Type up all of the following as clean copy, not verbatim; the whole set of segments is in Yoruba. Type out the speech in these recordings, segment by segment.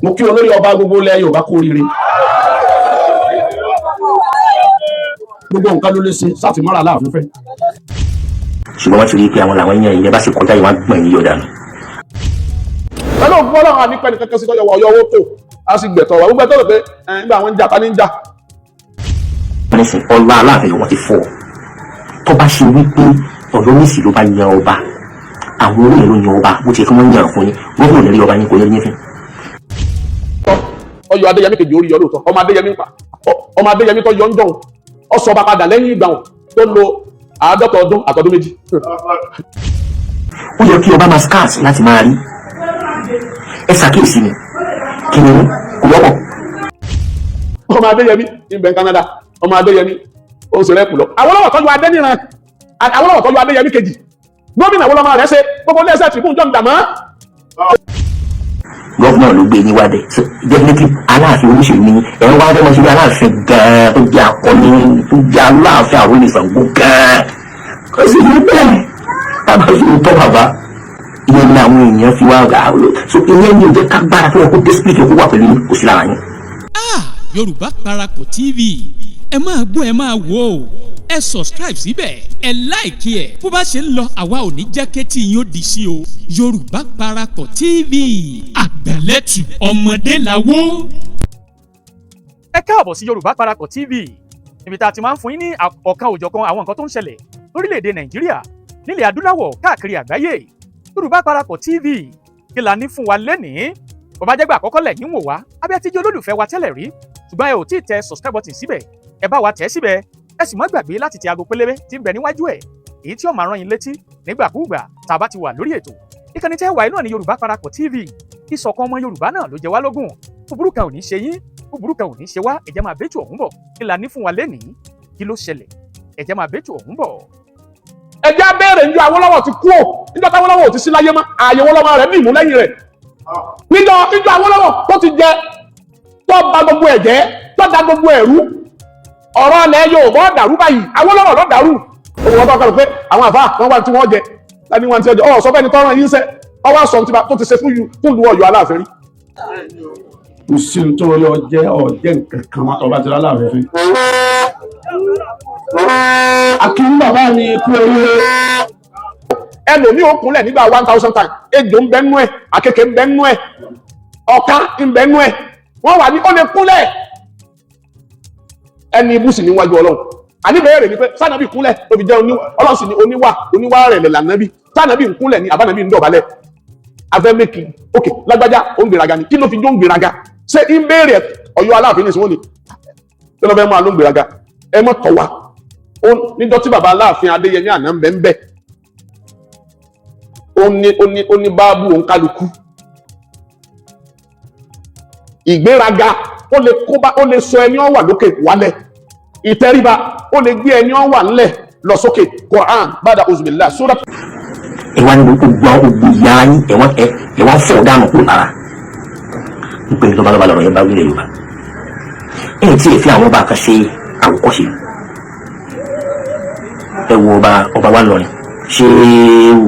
Mo kí olórí ọba gbogbo ilẹ̀ Yorùbá kú oríire. Gbogbo nǹkan ló lè ṣe sátìmọ́ra Aláàfin fẹ́. Ṣùgbọ́n wọ́n ti rí i pé àwọn làwọn yẹn ìyẹn bá sì kọjá ìwọ̀n gbọ̀n yín yọ̀ dànù. Pẹ̀lú ògùn Ọlọ́run ànípẹ́ nìkan kan sí tọ́jọ́ ọ̀yọ́ owó tó a sì gbẹ̀tọ̀ wa gbogbo ẹ̀tọ́ rẹ̀ pé nígbà àwọn ń jà ta ní ń jà. Wọ́n ní sìn ọlá Aláàfin wọ́n ti fọ́ ọ. Tó bá ṣe wípé Ọ̀yọ́mèsì ló bá yan ọba, àwọn olóyè ló yan ọba bó ti yẹ kí wọ́n yàn fún yín, gómìnà lè rí ọba yín kò ní rí yín fín. Ọyọ Adéyẹmí kejì orí yọ lóòótọ́. Ọmọ Adéyẹmí pa ọmọ Adéyẹmí tó yọ ń jọ̀hún, ọsọ ọba padà lẹ́yìn ìgbà wọn tó lo 50 ọdún àtọdún 2. Ó yẹ kí ọba máa scarce láti máa rí. Ẹ ṣàkíyèsí ni kìnìún kò wọ́pọ̀. Ọmọ Adéyẹmí ń bẹ Canada, ọmọ Adéyẹmí ó ń ṣe rẹ́pù lọ. Awólọ́wọ̀ tọ́jú Adéníran, Awólọ́wọ̀ tọ́jú Adéyẹmí kejì, gómìnà wo lọ́mọ rẹ̀ ṣe gbogbo ilé ẹsẹ̀ tìbú jọ̀ ń dàmọ́. Governor ló gbé yín wá bẹ̀, so definitely Aláàfin olóṣèlú ni ẹ̀ ń wá fẹ́ mọ̀ sí bí Aláàfin gan-an tó jẹ́ akọni, tó jẹ́ Aláàfin Àrólé Ṣàngó gan-an. Kò sí ní bẹ́ẹ̀ bàbá fi tọ́ bàbá ìyẹn ní àwọn èèyàn fi wá rà á, so ìyẹn ní o jẹ́ kágbára fún ẹ kó desperate kó wà pẹ̀lú yín, kò sí lára yín. Ah, Yorùbá Parapọ̀ TV, ẹ máa gbọ́, ẹ máa wò ó, ẹ subscribe síbẹ̀, ẹ like ẹ̀. Bó bá ṣe ń lọ, àwa ò ní jẹ́ kétí yín ó di sí o. Yorùbá Parapọ̀ TV, àgbẹ̀lẹ̀tù ọmọdé làwọ̀. Ẹ káàbọ̀ sí Yorùbá Parapọ̀ TV, níbi tá a ti máa ń fún yín ní ọ̀kan òjọ̀kan àwọn nǹkan tó ń ṣẹlẹ̀ lórílẹ̀‐èdè Nàìjíríà, nílẹ̀ adúláwọ̀, káàkiri àgbáyé. Yorùbá Parapọ̀ TV, kí la ní fún wa lénìí? Bó bá jẹ́ gbà àkọ́kọ́ lẹ́yìn wò wá, abẹ́ tí jẹ́ olólùfẹ́ wa tẹ́lẹ̀ rí ṣùgbọ́n ẹ ò tí ì tẹ subscribe button síbẹ̀, ẹ bá wa tẹ̀ síbẹ̀. Ẹ sì má gbàgbé láti tẹ aago pélébé tí ń bẹ níwájú ẹ̀, èyí tí ó máa rán yín létí nígbàkúùgbà tá a bá ti wà lórí ètò. Ìkànnì tẹ́ wà náà ní Yorùbá Parapọ̀ TV. Ìṣọ̀kan ọmọ Yorùbá náà ló jẹ wá lógún. Búburú kan ò ní ṣe yín, búburú kan ò ní ṣe wá. Ẹ jẹ́ máa bẹ́tù ọ̀hún bọ̀. Kí la ní fún wa lénìí? Kí ló ṣẹlẹ̀? Ẹ jẹ́ máa bẹ́tù ọ̀hún bọ̀. Ẹ jẹ́ abẹ́rẹ́ níjọ́ Awólọ́wọ̀ ti kú ò, níjọ́ táwólọ́wọ̀ ti sí láyé mọ́, ààyè wọn lọ́mọ rẹ̀ dìmú lẹ́yìn rẹ̀. Níjọ́ Awólọ́wọ̀ tó ti jẹ, tó bà gbogbo ẹ̀ jẹ́, tó da gbogbo ẹ̀rú, ọ̀rọ̀ ilẹ̀ Yorùbá dàrú báyìí, Awólọ́wọ̀ ló dàrú. Òun wọn bá kọ́ pé àwọn àfa wọn wá tí wọ́n jẹ láti wọn ti ọjọ́ ọ̀ sọ fẹ́ni tọ́ràn yín sẹ́ ọwọ́ sọ tó ti ṣe fún ìlú Ọ̀yọ́ Aláàfin rí. Kò sí ní tó yọ jẹ́ ọ̀jẹ́ nǹkan kan ọba ti rà láàfin fún. Akíní bàbá mi kú oríire. Ẹlòmíì ó kúnlẹ̀ nígbà 1,000 times, ejò ń bẹ nú ẹ̀, àkekèé ń bẹ nú ẹ̀, ọ̀ká ń bẹ nú ẹ̀, wọ́n wà ní ó lè kúnlẹ̀. Ẹni ibú sì níwájú Ọlọ́run. Àní bẹ́ẹ̀rẹ̀ ni pé sànàbí kúnlẹ̀ tó fi jẹ́ oní Ọlọ́run sì ní oníwà oníwà rẹ̀ lẹ̀ lànàbí. Sànàbí ń kúnlẹ̀ ní àbánàbí ń dọ̀bálẹ̀ afẹ́ mẹ́kì. Ok, lágbájá ó ń gbéraga ni, kí ló fi jó ń gbéraga? Ṣé ń béèrè Ọ̀yọ́ Aláàfin ní ìsìnwó ni tí wọ́n fẹ́ máa ló ń gbéraga? Ẹ mọ́ tọ́ wa níjọ́ tí baba Aláàfin Adéyẹmí àná ń bẹ ń bẹ, ó ní báàbù òun kálukú. Ìgbéraga ó lè kóbá, ó lè sọ ẹni ó wà lókè wálẹ̀. Ìtẹríba ó lè gbé ẹni ó wà ńlẹ̀ lọ sókè. Quran bada uzubillah sura. Ẹ wá ní gbogbo gbogbo ìyá yín, ẹ wá ẹ wá fọ̀ dànù kúrò lára ń pè ní lọ́balọ́ba lọ́rọ̀ yẹn bá wílẹ̀ Yorùbá. Ẹ tí ẹ fi àwọn ọba kan ṣe àwòkọ́ṣe. Ẹ wo ọba wa lọrin, ṣéwù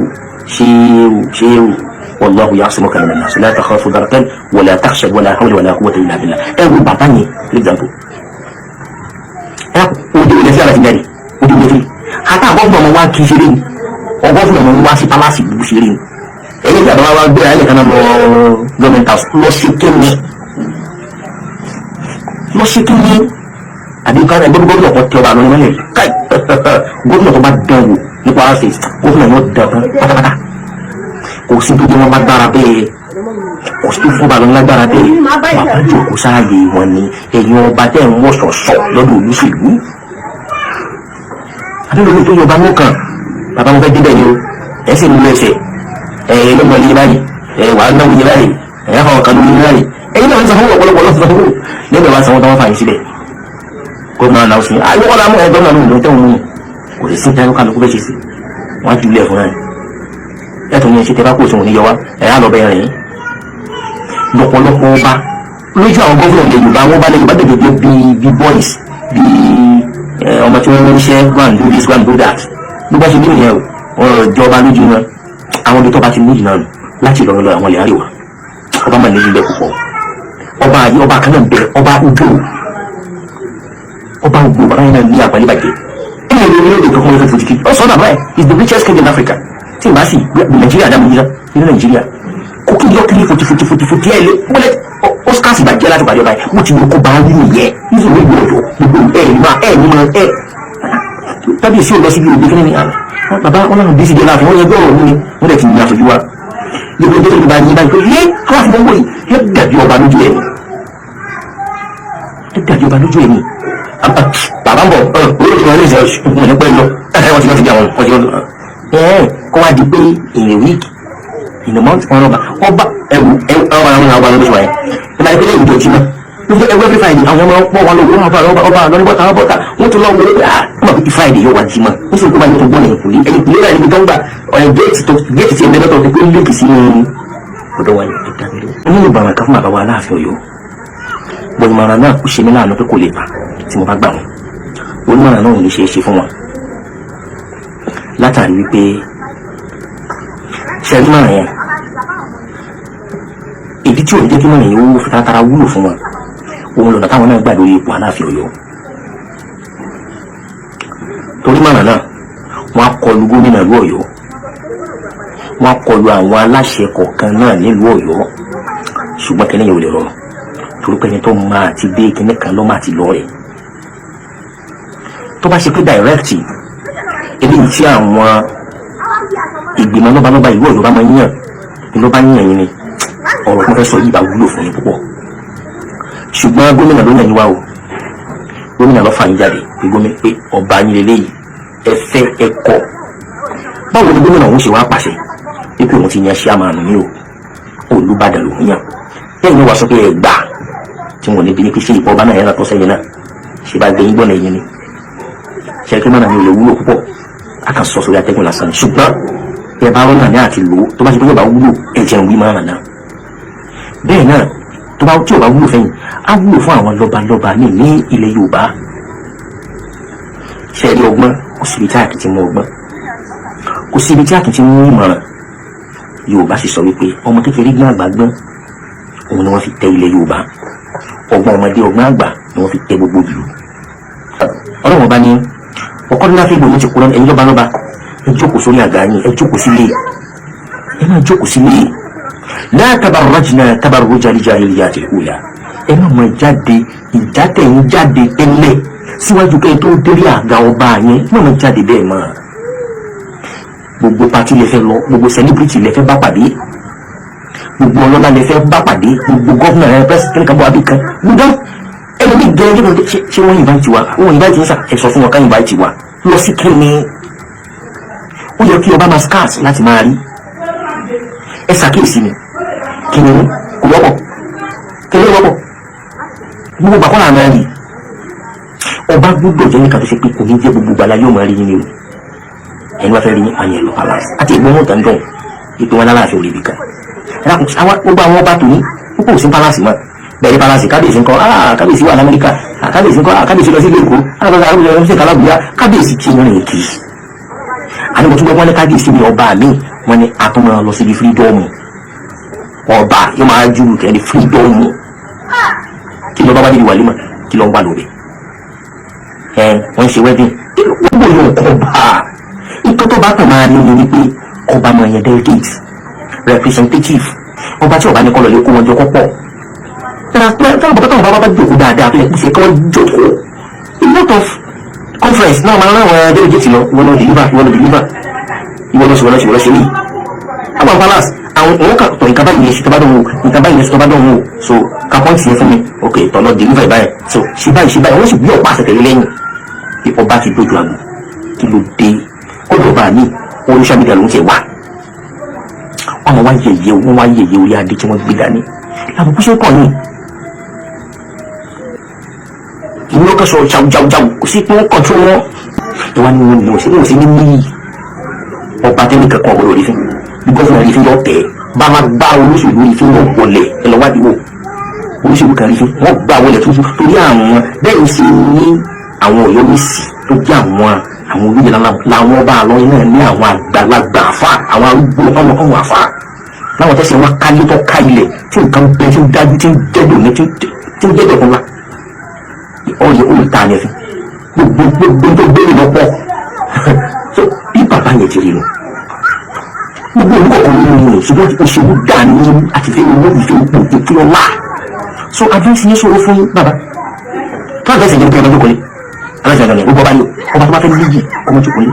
ṣéwù ṣéwù, wallahu ya'simuka minan nas, la takhafu darakan wala takhsha, wala hawla wala quwwata illa billah. Ẹ wo bàbá yẹn, for example, ẹ ojú ilẹ̀ sí ara ti jáde ojú ilẹ̀ sí hata àgọ́fún ọmọ wa kì í ṣeré ni, ọgọ́fún ọmọ wa sí palace ìlú ṣeré ni. Ẹ̀yìn tí àbáwá wa gbé ayé kan náà lọ government house lọ sí kéwì, lọ sí kéwì, àbí ká ẹgbẹ́ gómìnà kan tẹ ọba àlọ́ ní mọ́lẹ̀ káì. Gómìnà tó bá dán wò ní Kwara State, gómìnà yóò dán tán pátápátá. Kò sí tó jẹ́ wọn lágbára bẹ́ẹ̀, kò sí tó fún ọba lọ lágbára bẹ́ẹ̀. Bàbá jòkó sáàyè wọn ni ẹ̀yin ọba tẹ̀ ń wọ̀ sọ̀sọ̀ lọ́dọ̀ olóṣèlú àbí tó yọ ọba mú kan. Bàbá wọn fẹ́ débẹ̀ ni o, ẹ̀ sì ń lu ẹsẹ̀ ẹ̀ lọ́mọ ilé báyìí, ẹ̀ wàá náwó ilé báyìí, ẹ̀ fọwọ́ kan lórí báyìí. Ẹ̀yin náà ń sọ fún ọ̀pọ̀lọpọ̀ lọ́sọ̀ fún lẹ́gbẹ̀ẹ́ wa sanwó táwọn fà yín síbẹ̀. Gómìnà náà sì ayé wọn lámú ẹ gómìnà ló ń tẹ̀wọ̀n mú kò sì sí táyọ̀ kálukú bẹ́ẹ̀ ṣe sí wọ́n á jùlẹ̀ fún ẹ. Ẹ̀ tó ní ẹ ṣe tẹ bá kó òsùn òní yọ wá ẹ̀ á lọ bẹ́ẹ̀ rìn lọ́pọ̀lọpọ̀ ọba lójú àwọn gómìnà ilẹ̀ Yorùbá. Wọn bá lè Yorùbá dẹ̀dẹ̀ bíi bíi boys, bíi ọmọ tí wọ́n ń ṣe go and do this, go and do that. Ló bá ṣe ní ìyẹn o, ọ̀rọ̀ ìjọba lójú wọn, àwọn ibi tó bá ti níyì náà nù láti Ìlọrin lọ àwọn ilẹ̀ àríwá, ọba máa níyì bẹ́ẹ̀ púpọ̀. Ọba yìí, ọba kan náà bẹ, ọba Ugbò, ọba Ugbò, bàbá yẹn náà ní àpàlẹ́ bàjẹ́. Ẹ̀ ẹ̀ ní orílẹ̀-èdè kankan wọ́n fẹ́ fojú kí ọ sọ bàbá ẹ̀ is the richest king in Africa. Tí n bá sì Nàìjíríà dá mi yíra nínú Nàìjíríà kó kí yọ kiri foti foti foti foti ẹ̀ lé wọlé Oscar sì bàjẹ́ láti pàdé ọba yẹn. Wọ́n ti yọ kó bá rí nìyẹn nítorí ìlú Ọ̀yọ́ gbogbo ẹ̀ ní ma ẹ̀ ní ma ẹ̀ kábíyèsí ò lọ síbi òde kíní ni bàbá wọn náà bí sí dé láàfin wọn yẹ gbọ́rọ̀ òun ni wọ́n dẹ̀ ti ní aṣojú wa gbogbo ẹgbẹ́ tó bá yín báyìí pé yé aláàfin wọn wọ̀nyí ẹ dàbí ọba lójú ẹ̀ ẹ dàbí ọba lójú ẹ̀ ni bàbá ń bọ̀ olóòtú wọn lè ṣe wọn ní pẹ́ lọ ẹ wọ́n ti lọ ti di àwọn wọ́n ti lọ ẹ kó wá di pé in a week, in a month, wọn ọba ọba ẹwù ẹwù ọba àwọn ọba lójú wa yẹn ẹ máa di pé lẹ́yìn ìjọ jimá lójú ẹwú every Friday àwọn ọmọ pọ̀ wọn lọ wọn ọba ọba ọba lọ ní bọ́tà bọ́tà wọ́n tún lọ wọlé pé ah wọ́n máa fi Friday yóò wá jimá wọ́n sì ń kó báyìí tó gbọ́n ẹ̀yìn kùlé ẹ̀yìn kùlé náà níbi tó ń gbà ọ̀rẹ́ géètì tó géètì tí ẹ̀mẹ́lẹ́tọ̀ fi pé líǹkì sí ọ̀dọ̀ wa yẹn ẹ̀dá mi lọ. Wọ́n ní ìbára kan fún bàbá wa Aláàfin Ọ̀yọ́ bọ̀ ìmọ̀ràn náà kò ṣe mí láàánú pé kò lè bà tí mo bá gbà wọn onímọ̀ràn náà ò ní ṣe é ṣe fún wọn látàrí wípé ṣe onímọ̀ràn yẹn ìdí tí ò ní jẹ́ kí mọ̀ràn yẹn ó fi taratara wúlò fún wọn òun lọ́nà táwọn náà gbà lórí ipò Aláàfin Ọ̀yọ́. Torí mọ̀ràn náà wọ́n á kọlu gómìnà ìlú Ọ̀yọ́, wọ́n á kọlu àwọn aláṣẹ kọ̀ọ̀kan náà nílùú Ọ̀yọ́, ṣùgbọ́n kẹ́lẹ́ yẹn ò lè rọrùn torí pé ẹni tó máa ti dé kinní kan ló máa ti lọ rẹ̀. Tó bá ṣe pé direct eléyìí tí àwọn ìgbìmọ̀ lọ́balọ́ba ìlú Ọ̀yọ́ bá máa ń yàn ni ló bá yàn yín ni ọ̀rọ̀ tí mo fẹ́ sọ yìí bá wúlò fún yín púpọ̀. Ṣùgbọ́n gómìnà ló yàn yín wá o, gómìnà ló fà yín jáde pé gómìnà pé ọba yín lélẹ́yìí ẹ fẹ́ ẹ kọ̀. Báwo ni gómìnà òun ṣe wá pàṣẹ pé òun ti yan ṣíàmánu mi o, Olúbàdàn lòun yàn lẹ́yìn náà wàá sọ pé ẹ gbà tí wọn ò ní bí ní pé ṣé ìpọ̀ ọba náà yẹn látọ̀ sẹ́yìn náà ṣe bá gbé yín gbọ́nà ẹ̀yìn ni ṣe kí mọ́nà mi ò lè wúlò púpọ̀ a kàn sọ sórí atẹ́gùn lásán ni. Ṣùgbọ́n ẹ bá rọ́nà ní àti lò ó tó bá ṣe pé yóò bá wúlò ẹ jẹun wí mọ́nà náà bẹ́ẹ̀ náà tó bá tí ò bá wúlò fẹ́yìn á wúlò fún àwọn lọ́balọ́ba ní ní ilẹ̀ Yorùbá. Ṣe rí ọgbọ́n kò síbi tí a kì í ti mú ọgbọ́n, kò síbi tí a kì í ti mú ìmọ̀ràn. Yorùbá sì sọ wípé ọmọ kékeré gbọ́n àgbà gbọ́n, òun ni wọ́n fi tẹ ilẹ̀ Yorùbá. Ọgbọ́n ọmọdé ọgbọ́n àgbà ni wọ́n fi tẹ gbogbo ìlú. Ọlọ́run ọba ní ọkọ ńlá fi gbòmí ti kúrọ́ ẹ̀yin lọ́ba lọ́ba ẹ jókòó sórí àga yín, ẹ jókòó sílé, ẹ máa jókòó sílé. La tabarrajna tabarruja al-jahiliyyati al-ula, ẹ má máa jáde ìjátẹ̀ ń jáde tẹ́lẹ̀ síwájú kẹ́ ẹ tó dórí àga ọba yẹn, ẹ má máa jáde bẹ́ẹ̀ mọ́. Gbogbo party lẹ fẹ́ lọ, gbogbo celebrity lẹ fẹ́ bá pàdé, gbogbo ọlọ́lá lẹ fẹ́ bá pàdé, gbogbo governor ẹ president kan bọ́ abí kan gbogbo ẹlòmíì gẹ́gẹ́ bí ṣé wọ́n invite wa, wọ́n invite yín sà, ẹ sọ fún wọn ká invite wa lọ sí kíni. Ó yẹ kí ọba máa scarce láti máa rí ẹ ṣàkíyèsí ni kìnìún kò wọ́pọ̀, kìnìún wọ́pọ̀ gbogbo gbàkọ́ là máa rí. Ọba gbọ́dọ̀ jẹ́ nìkan tó ṣe pé kò ní jẹ́ gbogbo gbala yóò máa rí yín ni o. Ẹni wá fẹ́ rí yín àyẹ̀ lọ palace àti ìgbọ́n wọn tàn dùn ìpín wọn lálàáfíà òrìbì kan gbogbo àwọn ọba tòní púpọ̀ sí palace mọ́ bẹ̀rẹ̀ palace kábíyèsí ńkọ́ kábíyèsí wà lamẹ́ríkà kábíyèsí ńkọ́ kábíyèsí lọ sí ìlú Èkó kábíyèsí lọ sí Kàlábùyá kábíyèsí tí wọ́n rìn kiri. Àní mo tún gbọ́ wọ́n ní kábíyèsí ní ọba mi wọ́n ní atúmọ̀ lọ síbi freedom ọba yóò máa ju kẹ́ni freedom kí ló bá wá níbi wàlímọ̀ kí ló ń wà lóde ẹ wọ́n ń ṣe wedding kí ló gbogbo yóò kọ́ bá a ìtọ́ tó bá kàn máa ní ni wípé ọba máa yan delegate representative ọba tí ọba ní kọ́ lọ lè kó wọn jọ kọ́ pọ̀ táwọn bàbá táwọn bàbá bá jókòó dáadáa tó yẹ kó ṣe kí wọ́n jókòó a lot of conference náà máa ń rán àwọn delegate lọ ìwọ lọ deliver ìwọ lọ deliver ìwọ lọ sí ìwọ lọ sí ìwọ lọ sí ní. Àwọn palace àwọn òun kà tọ̀ nǹkan báyìí ṣe tó bá dùn wò nǹkan báyìí ṣe tó bá dùn wò so ka point yẹn fún mi ok tọ̀ lọ deliver báyìí so ṣe báyìí ṣe báyìí wọ́n sì gbé ọ̀pá àṣẹ tẹ̀lé lẹ́yìn ọba ti dojú àgbò kí ló dé kọ́dọ̀ ọba mi orí social media ló ń tẹ̀ wá ọmọ wa yẹ̀yẹ́ wọn wá yẹ̀yẹ́ orí adé tí wọ́n gbé dání làbùkù ṣe kàn yín ìlú ọkọ sọ jawujawujawu kò sí pé wọn kọjú wọn ìwà ni wọn ní òsè ní òsè ní míyì ọba tẹ́lẹ̀ kankan ọ̀gbọ́dọ̀ rí fún bí gọ́fúnà rí fún yọ tẹ̀ bá má gbá olóṣèlú rí fún wọn wọlé ẹ lọ wádìí wò olóṣèlú kan rí fún wọn gbá wọlé tuntun torí àwọn bẹ́ẹ̀ sì ní àwọn Ọ̀yọ́ Mèsì tó jẹ́ àwọn àwọn olóyè làwọn ọba àlọ́ iná ní àwọn àgbàlagbà àfà àwọn arúgbó ọmọ ọmọ àfà Láwọn tẹ̀sí wọn kálí tó ká ilẹ̀ tí nǹkan bẹ tí ń dájú tí ń jẹ́dọ̀ ní tí ń jẹ́dọ̀ fún wa. Ọ̀yẹ́ olùta ni ẹ̀fín gbogbo gbogbo tó gbé lọ pọ̀. So bí bàbá yẹn ti rí nu gbogbo olùkọ̀kọ̀ ló ń rìn, ṣùgbọ́n òṣèlú dà ní àtìfẹ́ owó, ìfẹ́ òpó, ìfẹ́ ọlá. So advice yẹn sọ̀rọ̀ fún bàbá tó advice yẹn pé ọmọ jókòó lé advice yẹn gbogbo ọba ni ọba tó bá fẹ́ níyì ọmọ jókòó lé.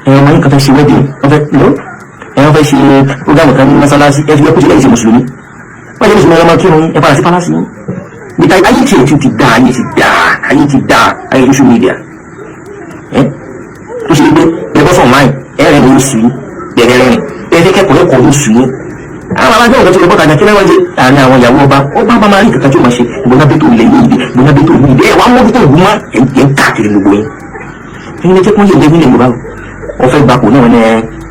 Ẹ ọmọ yín kan fẹ́ ṣe wedding, wọ́n fẹ́ lọ, ẹ wọ́n fẹ́ ṣe program kan ní mọ́sálásí, ẹ fi ẹ kó ṣe lẹ́yìn ṣe mùsùlùmí, wọ́n ṣe mùsùlùmí, ọmọ kírun, ẹ padà sí pálásì yín. Níta ayé tiẹ̀ ti dá, ayé ti dá, ayé ti dá, ayé social media ẹ tó ṣe pé ẹ bọ́ sọ̀ online, ẹ rẹ̀ ní oṣù yín bẹ̀rẹ̀ rẹ̀ ẹ fẹ́ kẹ́kọ̀ọ́ ẹ̀kọ́ oṣù yín. Àwọn alájọ nǹkan tó lè bọ́ta jà kí lẹ́wọ́n ṣe àárín àwọn ìyàwó ọba, ọba bá máa rí kankan tí ó máa ṣe ìgbóná bí tó ilẹ̀ yìí, ìgbóná bí tó ìlú ìdí ẹ̀ wá mójútó ìlú mọ́ ẹ̀ ń káàkiri gbogbo yín. Ẹ̀yin lè jẹ́ kó yẹ lẹ́yìn ilẹ̀ Yorùbá o. Wọ́n fẹ́ gbapò náà ní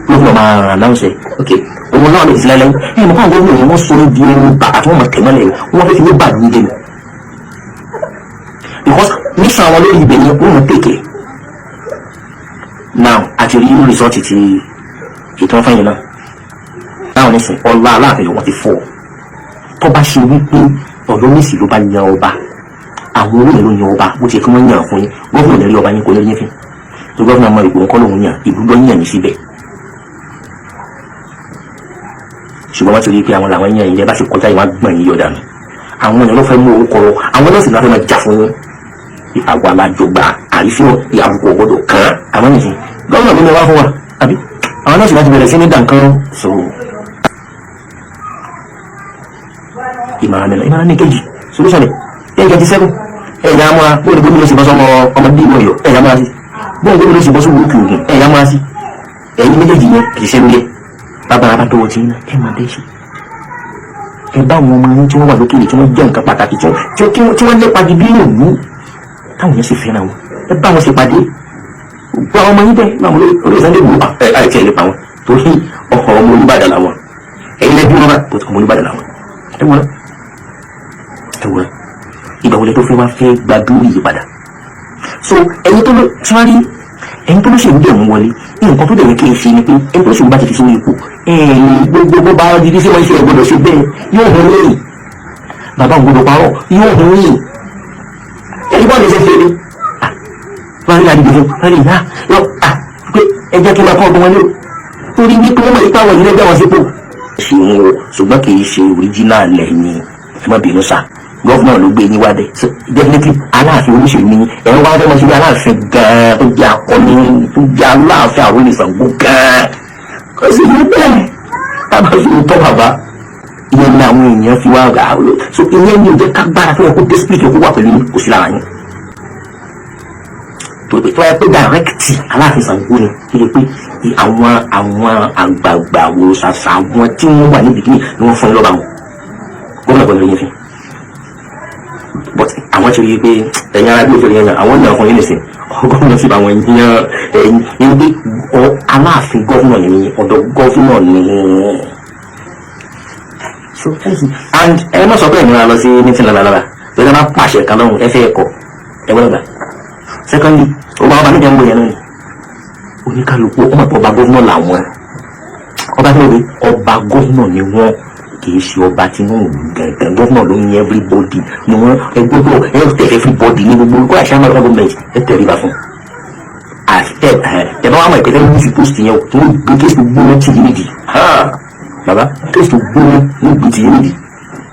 gómìnà máa announce ẹ̀, ok, òun náà lè ti láyé ẹ̀ mọ̀ káwọn gómìnà yẹn wọ́n sọ ní di ẹni bàbá tí wọ́n máa tẹ̀mọ́lẹ̀, wọ́n fẹ́ fi ní bàbá yín dẹnu because mission àwọn lórí ibẹ̀ yẹn wọ́n mọ̀ tèkè now àti rí result ti ètò ọ̀fẹ́ yẹn náà báwọn nísìn ọlá Aláàfin wọn ti fọ́. Tó bá ṣe wípé Ọ̀yọ́ Mèsì ló bá yan ọba, àwọn owó yẹn ló yan ọba bó ti yẹ kí wọ́n yàn fún yín, gómìnà lè rí ọba yín kò lè rí yín fín tó gómìnà mọ ìgbòho kọ́ lòun yàn ìlú ló yàn yín síbẹ̀. Ṣùgbọ́n wọ́n ti rí i pé àwọn làwọn yàn yín bá sì kọjá ìwọ̀n gbọ̀n yín yọ̀ dànù. Àwọn èèyàn ló fẹ́ mú orúkọ lọ, àwọn náà sì lọ́ fẹ́ máa jà fún yín. Àwa alájọgba àrífín ìyàbùkù ọ̀gbọ́dọ̀ kàn án àwọn nìyí gómìnà ló ní wá fún wa àbí àwọn náà sì láti bẹ̀rẹ̀ sí ní dànkan. So ìmọ̀ràn mi lọ, ìmọ̀ràn ní kejì solution ni ẹ̀ 27 ẹ̀yà amúra bóyá gómìnà sì bọ́ sọmọ ọmọdé ìlú Ọ̀yọ́, ẹ̀yà amúra sí bóyá gómìnà sì bọ́ sọ wúkú Ògùn, ẹ̀yà amúra sí. Ẹ̀yin méjèèjì yẹn kì í ṣe lóye bàbá bá dọwọ́ tí ẹ̀ máa dé sí. Ẹ bá àwọn ọmọ yín tí wọ́n wà lókè tí wọ́n jẹ́ nǹkan pàtàkì tí wọ́n lépa di bí òwú táwọn yẹn sì fẹ́ràn wọn, ẹ bá wọn ṣèpàdé gbọ́ àwọn ọmọ yín bẹ́ẹ̀ báwọn olóyè Sunday Igboho ẹ àìtí ẹ lépa wọn torí ọkọ̀ ọmọ Olúbàdàn làwọn, ẹ̀yin lẹ́bí wọn bá ọmọ Olúbàdàn làwọn. Ẹ wọ́n ẹ wọ́n ìgbà wọlé tó fẹ́ wá fẹ́ gba dúró yìí padà. So ẹ̀yin tó ló sáré, ẹ̀yin tó ló ṣe ń dẹ̀ ń wọlé, nǹkan tó dẹ̀ yẹ kí n ṣe ni pé ẹni tó ṣe bá ti fi sórí ipò gbogbo bó bá di sí wọn ṣe gbọdọ̀ ṣe bẹ́ẹ̀ yóò hun lẹ́yìn bàbá òun gbọdọ̀ parọ́ yóò hun lẹ́yìn ẹni bọ́ọ̀lù ṣe fèrè wọ́n rí àdìgbò fún wọ́n rí ìyá yọ pé ẹ jẹ́ kí n máa kọ́ ọgbọ́n wọn ní o torí wípé wọ́n mọ̀ nípa àwọn ìdílé bẹ́ẹ̀ wọ́n sípò. Ṣe ń wo ṣùgbọ́n kì í ṣe original lẹ́yìn, ẹ má bínú sá, gọ́fúnà ló gbé yín wá dé. So definitely Aláàfin olóṣèlú ni ẹ̀rọ wá fẹ́ mọ̀ sí Aláàfin gan-an tó jẹ́ akọni tó jẹ́ Aláàfin Àrólé Ṣàngó gan-an kò sì ní bẹ́ẹ̀ bàbá fi tọ́ bàbá ìyẹn ní àwọn èèyàn fi wá rà á. So ìyẹn ní ìjẹ́ kágbára fún ọkọ̀ desperate kó wà pẹ̀lú kò sí lára yín tó pé tó yẹ pé direct Aláàfin Ṣàngó ni kí lè pé àwọn àgbààgbà wo ṣàṣà àwọn tí wọ́n wà níbi kíni ni wọ́n fún lọ́ba wọn gómìnà gbọ́dọ̀ yẹn fi. But àwọn ti rí i pé ẹ̀yin ará bí òfin yẹn àwọn ènìyàn fún yín nìsín gómìnà sì bá wọn yan ẹ̀yin yẹn pé Aláàfin gómìnà ni ọ̀dọ̀ gómìnà ni. So and ẹ má sọ pé ẹ̀yin máa lọ sí meeting labalábá pé ẹ má pàṣẹ kan lọ́hùn ẹ fẹ́ ẹ̀kọ́ ẹ gbọ́dọ̀ gbà. Secondly, ó bá ọba níjẹ́ ń bọ̀ yẹn náà ni oníkálukú ọmọ tó ọba gómìnà làwọn ọba tó lóde ọba gómìnà ni wọ́n kì í ṣe ọba Tinubu gẹ̀gẹ̀ gómìnà ló ń yẹ everybody ni wọ́n ẹ gbọ́dọ̀ ẹ tẹ̀lé everybody ní gbogbo olùkọ́ àṣà máa gọ́ọ̀mẹ̀ntì ẹ tẹ̀lé ibà fún ẹ ẹ bá wà mọ̀ ìpẹ́tẹ́ ní post yẹn o tó ń gbé kéésì gbóná tì yín nídìí bàbá kéésì gbóná ní gbé tì yín nídìí.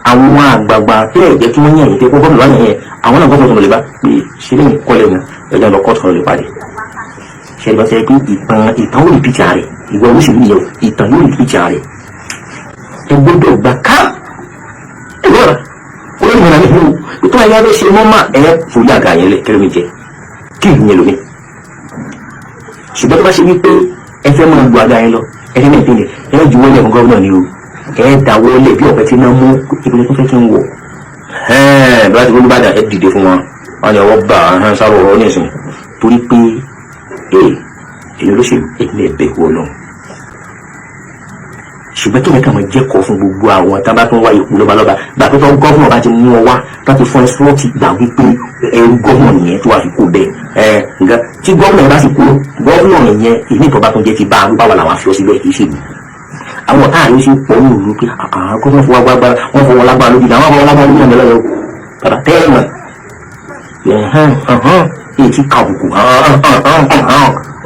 Àwọn àgbààgbà tẹ́ ẹ̀ jẹ́ kí wọ́n yàn yín pé kó gómìnà wà yẹn àwọn náà gómìnà tó lè bá pé ṣe lẹ́yìn kọ́lẹ̀ mu ẹ̀jẹ̀ lọ kọ́ọ̀tù kan lè parí ṣe é bá ṣe pé ìtàn ó lè pìtì ààrẹ ìwọ olóṣèlú yẹn ìtàn yóò lè pìtì ààrẹ ẹ gbọ́dọ̀ gbà ká ẹ gbọ́dọ̀ olórí mi náà nínú tó ayé abẹ́ ṣe mọ́ mà ẹ forí àga yẹn lẹ̀ kẹrẹ́ mi jẹ kí ìlú yẹn lómi. Ṣùgbọ́n tó bá ṣe wípé ẹ fẹ́ máa lu àga yẹn lọ ẹ fẹ́ máa ìpínlẹ̀ ẹ ju wọlé ẹ̀kọ́ gómìnà ni o ẹ dà wọlé bí ọ̀pẹ tí náà mú ìpínlẹ̀ tó fẹ́ kí n wọ̀ bí wọ́n ti gbólú bàdà ẹ dìde fún wọn wọn ni ọwọ́ bá ahọ́n sáré ọ̀rọ̀ nísìn torí pé èyí olóṣèlú èyí lè bẹ̀ wọ lọ. Ṣùgbọ́n kí ni ká máa jẹ́kọ̀ọ́ fún gbogbo àwọn tá a bá tún wá ipò lọ́balọ́ba gbà pé tọ́ gọ́fúnà bá ti mú ọ wá bá ti fún ẹ sọ́ọ̀tì gbà wípé ẹrú gọ́fúnà nìyẹn tó wà fi kó bẹ́ẹ̀ ẹ nǹkan tí gọ́fúnà yẹn bá sì kú gọ́fúnà yẹn ìní ìtọ́ bá tún jẹ́ ti bá a bá wà làwọn afi ọ síbẹ̀ kì í ṣèlú. Àwọn ọ̀tá rẹ̀ ó sì pọ̀ ní òru pé àkàrà kó wọ́n fọwọ́ agbára, wọ́n fọwọ́ lágbára lójú, àwọn fọwọ́ lágbára lójú ọ̀nà lọ́yọ̀. Bàbá tẹ́lẹ̀ mọ̀ ẹ̀hán ẹ̀hán èyí ti kàbùkù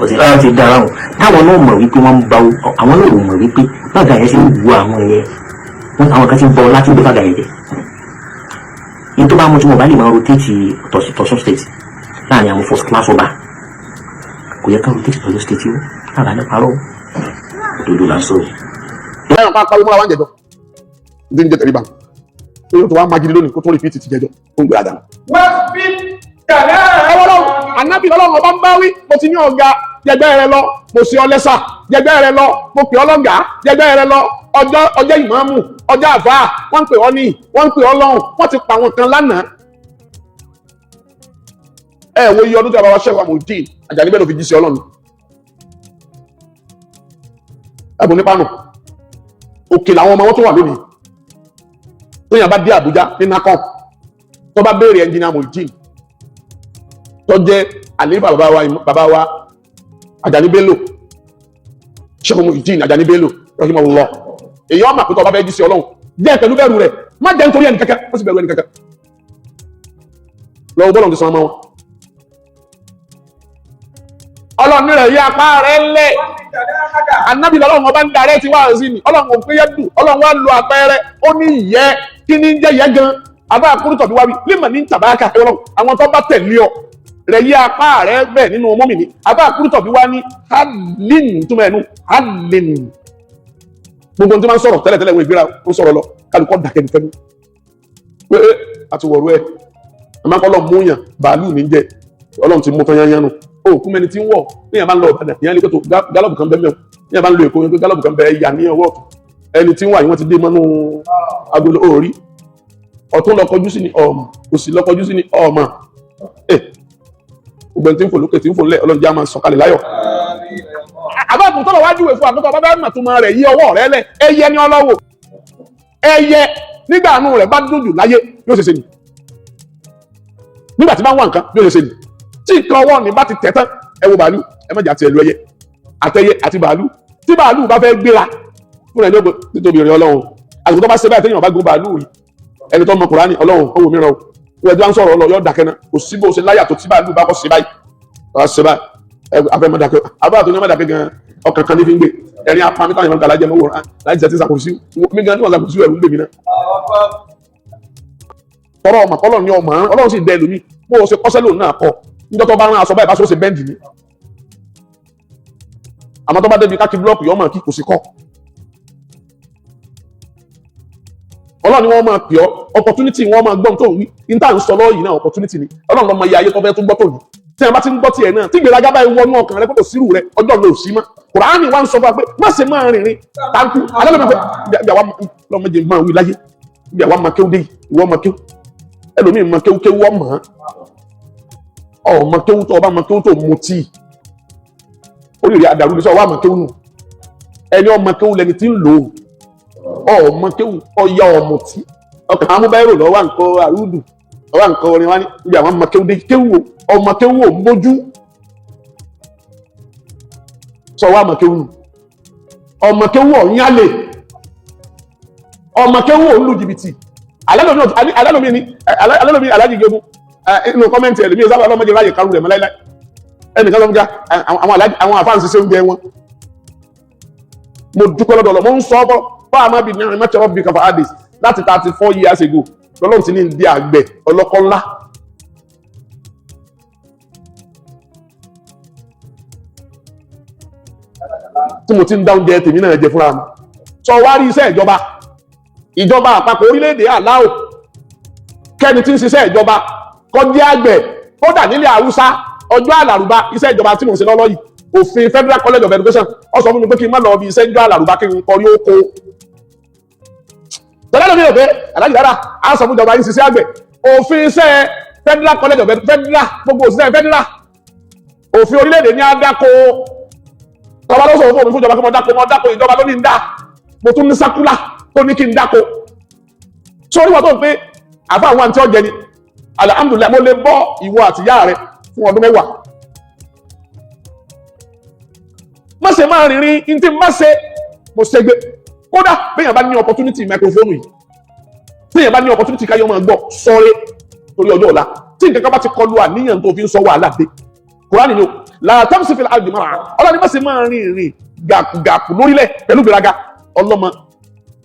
ọ̀sẹ̀ láti ti dára wọn. Táwọn náà mọ̀ wípé wọ́n ń ba, àwọn náà ò mọ̀ wípé bàgà yẹn ṣe ń bu àwọn yẹn, àwọn kan ti ń bọ láti gbé bàgà yẹn jẹ. Ní tó bá mú tí wọn bá lè máa rotate tọ̀sún state láàrin àwọn first class ọba, kò yẹ ká rotate tọ̀sún state o. Lára ní parọ́, òdodo là ń sọ. Lẹ́yìn pa pariwo mọ́ra wá ń jẹjọ́ ní ń jẹ tẹ̀ríba, ó yóò tó wá magidi lónìí kó tó repeat ti jẹjọ́ ó ń gbé àdá. Ẹ wọ́n lọ́wọ́ ànábì lọ́lọ́run ọba ń bá wí. Mo ti ní ọ̀gá jẹgbẹ́ rẹ lọ, mo sì ọ lẹ́sà jẹgbẹ́ rẹ lọ, mo pè ọ́ lọ́gàá jẹgbẹ́ rẹ lọ. Ọjọ́ ọjọ́ ìmáàmù, ọjọ́ àfáà, wọ́n ń pè ọ́ ní, wọ́n ń pè ọ́ lọ́hùn, wọ́n ti pa àwọn kan lánàá. Ẹ wo iye ọdún tí a bá wá ṣẹ́wà Muyideen Àjàní bẹ́ẹ̀ ló fi jí sí Ọlọ́run. Ẹ̀bùn nípa nù òkè làwọn ọmọ wọn tó wà lónìí. Tó yàn bá dé Àbújá ní NACOM, tó bá béèrè ẹnjìnìà Muyideen tó jẹ́ àlééfà bàbá wa, bàbá wa Àjàní Bello, Sheikh Muyideen Àjàní Bello rahimahullah, èyí ọmọ àpótọ́ ọba fẹ́ jí sí Ọlọ́run jẹ́ pẹ̀lú bẹ̀rù rẹ̀, má jẹ́ nítorí ẹnì kankan, ó sì bẹ̀rù ẹnì kankan lọ́wọ́ bọ́lọ̀ ti sọ ọmọ wọn. Ọlọ́run rẹ̀ yí apá rẹ̀ ńlẹ̀. Anábì lọ́lọ́run ọba ń darẹ́ ti wá sí ni. Ọlọ́run ò pé yẹ dùn, Ọlọ́run wá lo àpẹẹrẹ, ó ní ìyẹ́. Kí ní jẹ́ yẹ gan? Abá àkúrútọ̀ bí wá wí límọ̀ ní tàbákà. Ọlọ́run àwọn tó bá tẹ̀lé ọ rẹ̀ yí apá rẹ̀ bẹ́ẹ̀ nínú mọ́mìnì. Abá àkúrútọ̀ bí wá ní halin, túmọ̀ ẹnu halin. Gbogbo ohun tí wọ́n ń sọ̀rọ̀ tẹ́lẹ̀tẹ́lẹ̀, wọn ìgbéra ó sọ̀rọ̀ lọ, kálukọ́ dàkẹ́ ní fẹ́nu pé ẹ àti wọ̀rú ẹ. Àmọ́ kọ́ lọ́ mú yàn bàálù ní jẹ, Ọlọ́run ti mú tán yányán nù. Ó kú mẹni tí ń wọ̀. Níyàn bá ń lọ Ìbàdàn, ìyẹn ní kótó gálọ́ọ̀bù kan bẹ́ẹ̀ mẹ́wọ̀. Níyàn bá ń lo Èkó, yẹn pé gálọ́ọ̀bù kan bẹ́ẹ̀ yà ní ọwọ́ ọ̀tún. Ẹni tí ń wà yìí, wọ́n ti dé mọ́nú agolo òórí. Ọ̀tún lọ kọjú sí ni ọ̀mà, òsì lọ kọjú sí ni ọ̀mà. Ẹ gbogbo ẹni tí ń fò lókè, tí ń fò ńlẹ̀, Ọlọ́run jẹ́ á máa sọ̀kalẹ̀ láyọ̀. Àbáàbùn tọ́lọ̀ wájú ìwé fún àkótọ́ bàbá màtúmọ̀ rẹ̀ yí ọwọ́ rẹ̀ lẹ̀. Ẹyẹ ni ọlọ́wọ́ ẹyẹ nígbà àánú rẹ̀ bá dùn jù láyé yóò ṣe ṣe ni. Nígbà tí bá ń wá nǹkan yóò ṣe ṣe ni. Tí nǹkan ọwọ́ ni bá ti tẹ̀ tán, ẹ wo bàálù, ẹ má jà tiẹ̀ lu ẹyẹ àtẹyẹ àti bàálù. Tí bàálù bá fẹ́ gbéra fún ẹ ní ògbó títóbi rẹ Ọlọ́run, àsìkò tó bá ṣe báyìí, téèyàn bá gun bàálù rí, ẹni tó mọ Kùránì, Ọlọ́run ó wò mìíràn o. Wọ́n ẹjọ́ ń sọ̀rọ̀ ọlọ́ yọ dàkẹ́ náà. Kò sí bó ṣe láyà tó, tí bàálù bá kọ́ ṣe báyìí, bá ṣe báyìí, ẹ afẹ́ mọ́ dàkẹ́. Àbá tó ní mọ́ dàkẹ́ gan, ọkàn kan ní fi ń gbé ẹ̀rín apá mi táwọn ìmọ̀ kàlájẹ́ mọ́ wòrán láti ṣe ti ṣàkóso mi gan tí wọ́n ṣàkóso, ẹ̀rù ń gbè mí náà. Tọrọ ọmọ kọlọ ní ọmọ, Ọlọ́run sì dẹ ẹlòmíì bó o ṣe kọ́sẹ́ lòun náà kọ. Níjọ́ tó bá rán aṣọ báyìí, bá ṣe ó ṣe bẹ́ǹdì ni. Àmọ́ tó bá débi káàkiri búlọ́ọ̀kù yọ ọmọ kí kò sí kọ́. Ọlọ́run ni wọ́n máa pè ọ́, opportunity wọ́n máa gbọ́n tó ń wí ní tá à ń sọ lọ́wọ́ yìí náà, opportunity ni. Ọlọ́run lọ́mọ iye ayé tó fẹ́ tún gbọ́ tó yìí. Tí a bá ti ń gbọ́ tiẹ̀ náà, tí ìgbéraga báyìí wọnú ọkàn rẹ kó kò sírù rẹ, ọjọ́ ló sí mọ́. Kùránì wa ń sọ fún wa pé má ṣe máa rìnrìn táǹkù alẹ́ lọ́mọ bí àwa lọ́mọdé máa wí láyé, bí àwa máa kéwú dé yìí, ìwọ máa kéwú, ẹlòmíì máa kéwú kéwú ọmọ ọ máa kéwú, tó ọba máa kéwú tó mutí, oríire àdàrú ni sọ wà máa kéwú nù. Ẹni ọmọ kéwú lẹni tí ń lò ó. Ọmọ kéwú ọyá ọmọtí ọkàn amúbáyérò lọ́wọ́ nǹkan àrúdù lọ́wọ́ nǹkan orin wa ní ibi àwọn ọmọ kéwú dé kéwú o, ọmọ kéwú ò ń bójú sọ wà máa kéwú nù. Ọmọ kéwú ọ̀nyálè, ọmọ kéwú ò ń lu jìbìtì. Alẹ́lómi ni alẹ́lómi alájì gẹ́gùn inú kọ́mẹ́ntì ẹ̀lẹ́mí sábà ọlọ́mọdé ráyè kárù rẹ̀ mọ́ láíláí. Ẹnìkan lọ́mọdé àwọn àfáà ń ṣiṣẹ́ oúnjẹ wọn. Mo dúpẹ́ lọ́dọ̀ Ọlọ́run, mo ń sọ ọ́ bá a má bi ní mẹ́tẹ̀rọ̀ bí kàfà adis láti 34 years ago lọ́lọ́run ti ní di àgbẹ̀ ọlọ́kọ́ ńlá. Tí mo ti ń dá oúnjẹ tèmi náà jẹ fúnra mi. Sọ wá rí iṣẹ́ ìjọba, ìjọba àpapọ̀ orílẹ̀-èdè aláwò kẹ́ni tí ń ṣiṣẹ́ ìjọba kọjá àgbẹ̀ kódà nílẹ̀ Haúsá ọjọ́ àlàrúbá. Iṣẹ́ ìjọba tí mò ń ṣe lọ́lọ́ yìí, òfin Federal College of Education ó sọ fún mi pé kí n má lọ bí iṣẹ́ ìjọ àlàrúbá, kí n kọrí oko. Tọ́lá lómi ò pé aláàjì dára á sọ fún ìjọba yín ṣiṣẹ́ àgbẹ̀. Òfin iṣẹ́ Federal College of Federal, gbogbo òṣìṣẹ́ federal, òfin orílẹ̀-èdè ní adáko. Tọ́lá ló sọ fún òfin fún ìjọba kí mo dáko, mo dáko. Ìjọba ló ní ń dá, mo tún ní sákúlà tó ní kí n dáko. Sórí wọn tó ń pé àfa àwọn àǹtí ọ̀jẹ̀ ni, alhamdulilayi, mo lè bọ́ ìwọ àtìyá rẹ fún ọdún 10. Má ṣe máa rìnrìn ntí má ṣe mo ṣègbè. Kódà bẹ́ẹ̀ bá ní opportunity microphone yìí, téèyàn bá ní opportunity káyọ̀ máa gbọ́ sọ́ọ́rẹ́ torí ọjọ́ ọ̀la, tí nǹkan kan bá ti kọlu àníyàn tó fi ń sọ, wàhálà dé. Kùránì ni o, la tamshi fil ardi maraha. Ọlọ́ni má ṣe máa rìn ìrìn gàkùgàkù lórílẹ̀ pẹ̀lú gbéraga. Ọlọ́mọ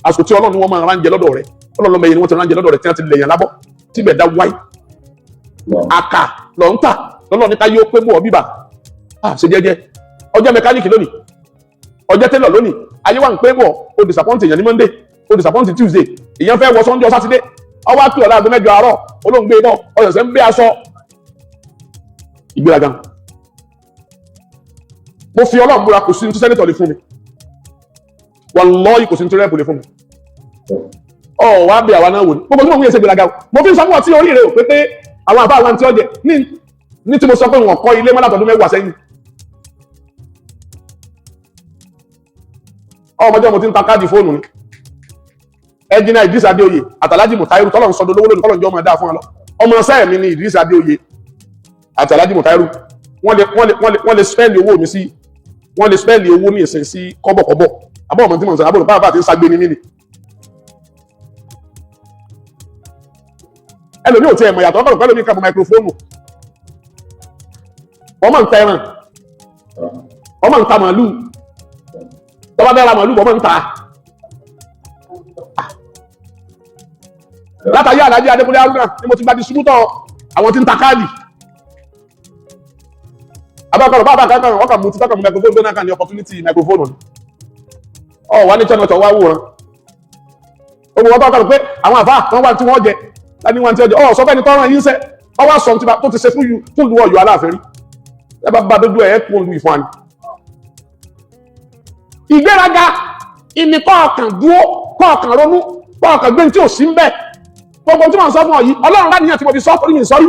àsìkò tí Ọlọ́run ni wọ́n máa ránjẹ lọ́dọ̀ rẹ̀, ọlọ́lọ́mọ yẹn ni wọ́n ti ránjẹ lọ́dọ̀ rẹ̀ tí wọ́n ti lẹ̀yàn lábọ́ tíbẹ̀ dá wáyé. Àkà lọ́ ń tà lọ́lọ́ ní ká yóò pé bọ̀ bíbà à ṣe jẹ́jẹ́. Ọjọ́ mẹkáníìkì lónìí, ọjọ́ tẹ́lọ̀ lónìí, ayé wa ń pé bọ̀. O disappoint èèyàn ní Monday, o disappoint Tuesday. Èèyàn fẹ́ wọ Sunday or Saturday, ọwọ́ àpè ọ̀la aago 8 àárọ̀, olóńgbé bọ̀, ọ̀sẹ̀ ń gbé aṣọ ìgbéraga. Mo fi Ọlọ́run búra, kò sí ní tí senator lè fún mi, wallahi, kò sí ní tí rep lè fún mi. Ọ wá bẹ àwa náà wò ní gbogbo tí mo ń yẹ ṣe gbéraga o. Mo fi ń sọ fún ọ tí orí rẹ ò pé pé àwọn àbá àwọn tí ó jẹ ní tí mo sọ pé wọn kọ́ ilé mọ́ látọdún 10 sẹ́yìn. Ọmọdé mo ti ń ta káàdì fóònù ni. Ẹnjìnà Idris Adéoyè àtàlájì Mùtáírù, tọ́lọ̀ ń sọdọ̀ lówó lónìí, kọ́lọ̀ ń jẹ́ ọmọ ẹ̀dá fún ọ lọ. Ọmọ sẹ́ẹ̀ mi ni Idris Adéoyè àtàlájì Mùtáírù. Wọ́n lè spẹ́ẹ̀lì owó mi sí, wọ́n lè spẹ́ẹ̀lì owó ní ìsìn sí kọ́bọ̀kọ́bọ̀. Àbọ̀ ọmọ tí mo ń sọ àbúrò bábà àti ń sagbe ní mí ni. Ẹlòmíì ò tiẹ̀ mọ̀ yàtọ̀, ọkọ̀ pẹ̀lú mi kà mọ́ máikrófóònù. Wọ́n máa ń ta ẹran, wọ́n máa ń ta màálù. Tọ́ba bẹ́ẹ̀ ra màálù, wọ́n máa ń ta. Látàyé Àlàájì Adékúnlé Haruna ni mo ti gba distributọ̀ àwọn tí ń ta káàdì. Abákọ̀rọ̀ bá bá ọkà mú títọ́kà mú microphone gbóná kan ní opportunity microphone ni. Ọ wà ní tọ́nà wá wòran. Gbogbo wọn tọ́ka pé àwọn àfáà wọn wá tí wọ́n jẹ láti wọn tí wọ́n jẹ. Ọ sọ fẹ́ni tọ́ràn yín sẹ́, ọ wá sọ tó ti ṣe fún ìlú Ọ̀yọ́ Aláàfin rí. Ẹ bá bá dójú ẹ kún lu ìfún àná. Ìgbéraga ìní kọ̀ọ̀kan dúó, kọ̀ọ̀kan ronú, kọ̀ọ̀kan gbé tí ò sí ń bẹ̀. Gbogbo tí mo sọ fún ọ yìí, Ọlọ́run bá níyàn tí mo fi sọ torí mi sọ́rí.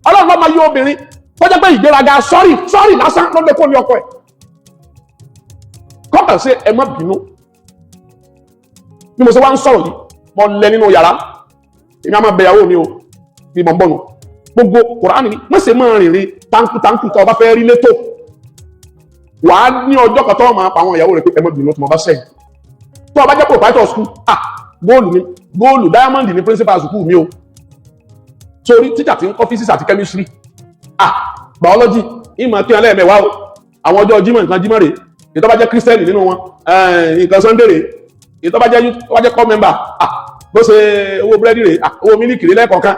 Ọlọ́run bá máa yọ obìnrin tó jẹ́ pé ìgbéraga sọ́rí sọ́rí lásán ló lè kó ní ọkọ ẹ̀. Kọ́kàn sí ẹ má bínú. Bí mo ṣe wá ń sọ̀rọ̀ yìí, mo lẹ nínú yàrá, èmi á máa bẹ ìyàwó mi o bí mo ń bọ̀ nù. Gbogbo Kùránì ni má ṣe máa rìnrìn táǹkù táǹkù tó o bá fẹ́ rí létò. Wàá ní ọjọ́ kan tó máa pa àwọn ìyàwó rẹ̀ pé ẹ má bínú tí mo bá sẹ́yìn. Tó o bá jẹ́ proprietor school, ah, góòlù ni, góòlù diamond ni principal school mi o. Torí tíjà tí ń kọ́ physics àti chemistry, ah, biology, ìmọ̀ kí wọn lẹ́ẹ̀mẹ́wàá o. Àwọn ọjọ́ Jímọ̀, nǹkan Jímọ̀ rèé. Ìtọ́ bá jẹ́ Christian nínú wọn, nǹkan Sunday rèé. Ìtọ́ bá jẹ́ core member, ah, bó ṣe owó búrẹ́dì rèé, ah, owó mílíkì rèé lẹ́ẹ̀kọ̀ọ̀kan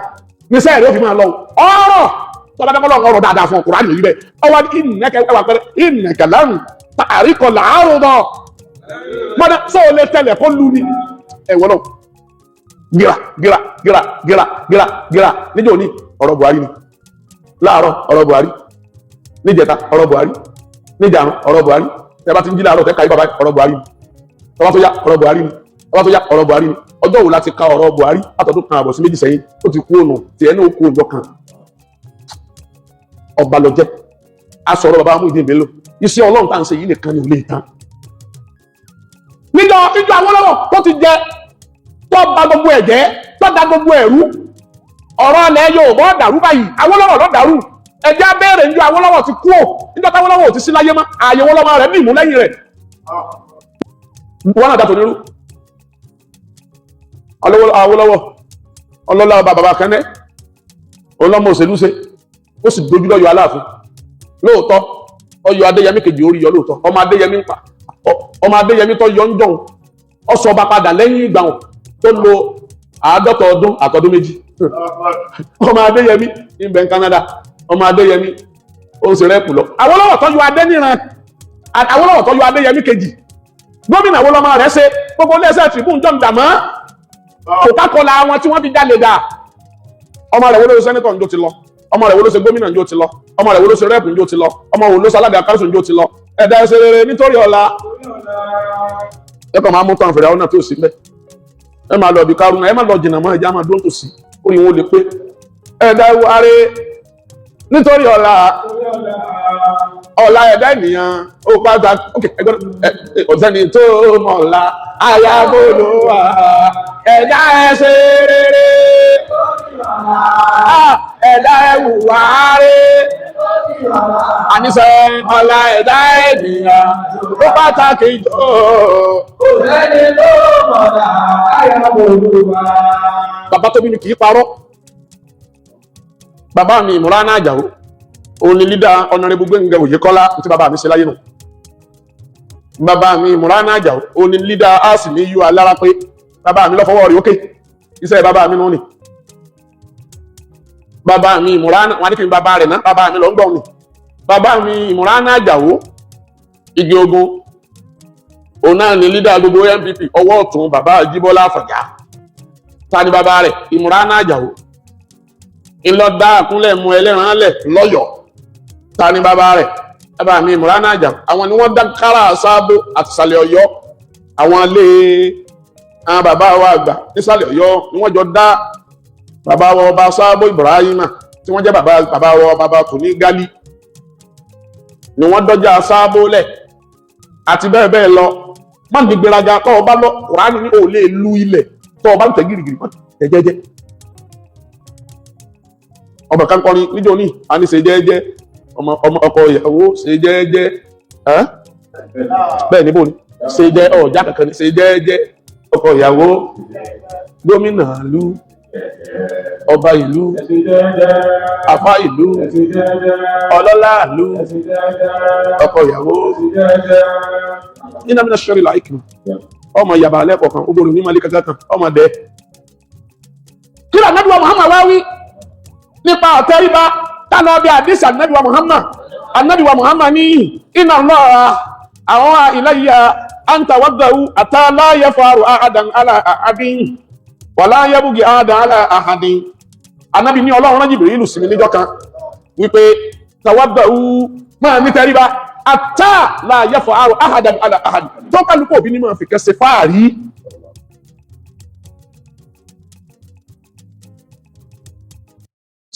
ní sẹ́ẹ̀rì ó fi máa lọ ọ̀rọ̀. Tó bá dẹ́kọ́ ọ̀rọ̀ dáadáa fún ọkùnrin àná yìí bẹ́ẹ̀, ọwọ́ ìnẹ́kẹ́ ẹwà pẹ́rẹ́ ìnẹ́kẹ́ lẹ́rùn tàríkọ̀ làárọ̀ mọ́dá sóò lè tẹ̀lẹ̀ kó lu ni ẹ̀wọ̀n náà. Gíra gíra gíra gíra gíra gíra níjọ́ ní ọ̀rọ̀ Buhari ni láàárọ̀, ọ̀rọ̀ Buhari níjẹta, ọ̀rọ̀ Buhari níjàrún, ọ̀rọ̀ Buhari. Tẹ́ bá ti ń jí láàárọ̀, tẹ́ ka yí bàbá, ọ̀rọ̀ Buhari ni. Tọ́ba tó yá, ọ̀rọ̀ Buhari ni. Tọ́ba tó yá, ọ̀rọ̀ Buhari ni. Ọjọ́ wo láti ka ọ̀rọ̀ Buhari látọdún kan àbọ̀ sí méjì sẹ́yìn? Ó ti kú ònà tiẹ̀ ní òkú òjọ kan. Ọba lọ jẹ́ a sọ̀rọ̀ bàbá Muyideen Bello. Iṣẹ́ Ọlọ́run tá à ń ṣe yìí nìkan ni ò lè tán. Níjọ́ ìjọ Awólọ́wọ̀ tó ti jẹ, tó bà gbogbo ẹ̀ jẹ́, tó da gbogbo ẹ̀rú, ọ̀rọ̀ ilẹ̀ Yorùbá dàrú báyìí. Awólọ́wọ̀ ló dàrú. Ẹ̀jẹ̀ abẹ́rẹ́ níjọ́ Awólọ́wọ̀ ti kú ò, níjọ́ táwólọ́wọ̀ ti sí láyé mọ́, ààyè wọn lọ́mọ rẹ̀ dìmú lẹ́yìn rẹ̀. Wọn náà dàtò nírú Awólọ́wọ̀ ọlọ́lá ọba bàbá kẹ́nẹ́ ọlọ́mọ òṣèlú ṣe, ó sì dojú lọ́yọ̀ Aláàfin lóòótọ́. Ọyọ̀ Adéyẹmí kejì orí yọ lóòótọ́. Ọmọ Adéyẹmí ń pa ọmọ Adéyẹmí tó yọ ń jọun, ọsọ ọba padà lẹ́yìn ìgbà wọn tó lo 50 ọdún àtọdún 2. Ọmọ Adéyẹmí ń bẹ ní Canada. Ọmọ Adéyẹmí ó ń ṣe rep lọ. Awólọ́wọ̀ tó yọ Adéníran, Awólọ́wọ̀ tó yọ Adéyẹmí kejì, gómìnà wo lọmọ rẹ̀ ṣe? Gbogbo iléeṣẹ́ Tribune jọ̀ ń dà mọ́ Coca-Cola wọn tí wọ́n fi jalè dà. Ọmọ rẹ̀ wo ló ṣe senator njó ti lọ? Ọmọ rẹ̀ wo ló ṣe gómìnà njó ti lọ? Ọmọ rẹ̀ wo ló ṣe rep njó ti lọ? Ọmọ wo ló ṣe alága council njó ti lọ? Ẹ̀dá ẹsẹ̀ rere nítorí ọ̀la. Ẹ kàn máa mú tán fèrè àwọn náà tó sí mbẹ. Ẹ máa lọ bí kárùn, ẹ má lọ jìnnà mọ́, ẹjẹ máa dún tòsí orí wọn ò lè pé. Ẹ̀dá aré nítorí ọ̀la, ọ̀la ẹ̀dá ènìyàn ó pàtàkì. Ok, ẹgbẹ́ ọ̀sẹ́ni tó mọ̀ ọ̀la ayábọ̀lò wà. Ẹ̀dá ẹsẹ̀ rere, ẹ̀dá ẹ̀wùwà rere. Àníṣe ọlá ẹ̀dá ènìyàn ó pàtàkì jù. Kò sẹ́ni tó mọ̀lá àyàwó Olúwa. Bàbá tó bí mi kì í parọ́. Bàbá mi Ìmúránà Àjàó, òun ni leader Honourable Gbẹ́ngà Òyekọ́lá tí bàbá mi ṣe láyé nù. Bàbá mi Ìmúránà Àjàó, òun ni leader Asimi yú alára pé bàbá mi lọ́fọwọ́ rí ókè. Iṣẹ́ bàbá mi nù ni. Bàbá mi Ìmúránà, wọn ní kí n bàbá rẹ̀ náà, bàbá mi lọ ń gbọ́n ni. Bàbá mi Ìmúránà Àjàó, igi ogun, òun náà ni leader gbogbo NPP, ọwọ́ ọ̀tún bàbá Jíbọ́lá Àfọ̀njá. Ta ni bàbá rẹ̀? Ìmúránà Àjàó ńlọdá àkúnlẹ̀ mú ẹlẹ́ran lẹ̀ lọ́yọ̀ọ́. Ta ni bàbá rẹ̀? Bàbá mi Ìmúránà Àjàó. Àwọn ni wọ́n dá kára sábó àtìsàlẹ̀ Ọ̀yọ́. Àwọn ilé àwọn bàbá wa àgbà nísàlẹ̀ Ọ̀yọ́ ni wọ́n jọ dá bàbá wa ọba Sábó Ibrahima, tí wọ́n jẹ́ bàbá bàbá wa bàbá tòní Gálí, ni wọ́n dọ́jà Sábó lẹ̀ àti bẹ́ẹ̀ bẹ́ẹ̀ lọ. Má ní gbéraga. Tọ́ ọ bá lọ Kùránì ní ò lè lu ilẹ̀ tọ́ ọ bá ń tẹ̀ gírígírí, má tẹ̀ jẹ́jẹ́. Ọmọ kan kọrin níjọ́ ní a ní ṣe jẹ́jẹ́, ọmọ ọmọ ọkọ ìyàwó ṣe jẹ́jẹ́ ẹ́ bẹ́ẹ̀ níbo ni ṣe jẹ́ ọ̀já kankan ní ṣe jẹ́jẹ́, ọkọ ìyàwó, gómìnà ìlú, ọba ìlú, àfá ìlú, ọlọ́lá ìlú, ọkọ ìyàwó nínú àmì ṣọ́rí láìkì ọmọ ìyàbà alẹ́ kọ̀ọ̀kan ó gbọ́dọ̀ ní malé kankan kan ọmọ dẹ́. Kí ló Ànábì wa Muhammad wá wí nípa ọ̀tẹ́ríba? Tánà bí àdísì Ànábì wa Muhammad. Ànábì wa Muhammad ní iná lọ́ra àwọn ilayya anta waddahu ata la yafaru ahadan ala ahadin wala yabugi ahadan ala ahadin. Ànábì ní Ọlọ́run rán Jibrilu sí mi níjọ́ kan wípé tawaddahu, máa ní tẹríba, ata la yafaru ahadan ala ahadin, tó kálukú òbí ní máa fi kẹsẹ̀ fáàrí.